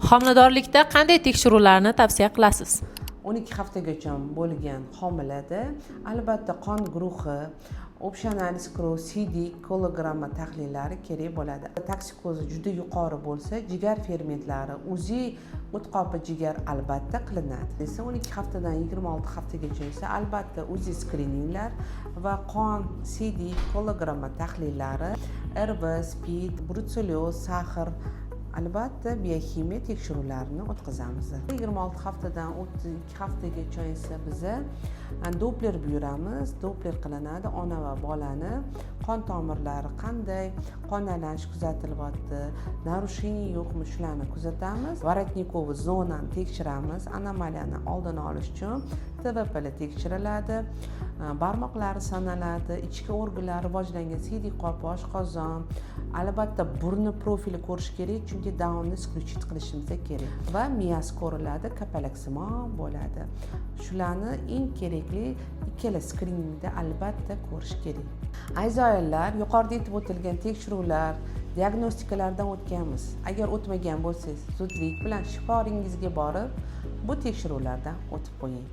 Homiladorlikda qanday tekshiruvlarni tavsiya qilasiz? 12 haftagacha bo'lgan homilada albatta qon guruhi, общий анализ крови, siydik, kologramma tahlillari kerak bo'ladi. Toksikozi juda yuqori bo'lsa, jigar fermentlari, УЗИ o't qopi jigar albatta qilinadi. Esa 12 haftadan 26 haftagacha esa albatta УЗИ skrininglar va qon, siydik, kologramma tahlillari, РВ, СПИД, бруцеллёз, сахар, albatta bioximiya tekshiruvlarini o'tkazamiz. 26 haftadan 32 haftagacha esa biza Doppler buyuramiz. Doppler qilinadi, ona va bolani qon tomirlari qanday, qon aylanishi kuzatilyapti, нарушение yo'qmi, shularni kuzatamiz. Воротниковый zonani tekshiramiz, anomaliyani oldini olish uchun ТВП tekshiriladi, barmoqlari sanaladi, ichki organlar rivojlangan, siydik qopi, oshqozon, albatta burni profili ko'rish kerak, chunki Daunni исключить qilishimiz kerak va miyasi ko'riladi, kapalaksimon bo'ladi. Shularni eng kerakli ikkala skriningda albatta ko'rish kerak. Aziz ayollar, yuqorida aytib o'tilgan tekshiruvlar, diagnostikalardan o'tganmiz? Agar o'tmagan bo'lsangiz, zudlik bilan shiforingizga borib, bu tekshiruvlardan o'tib qo'ying.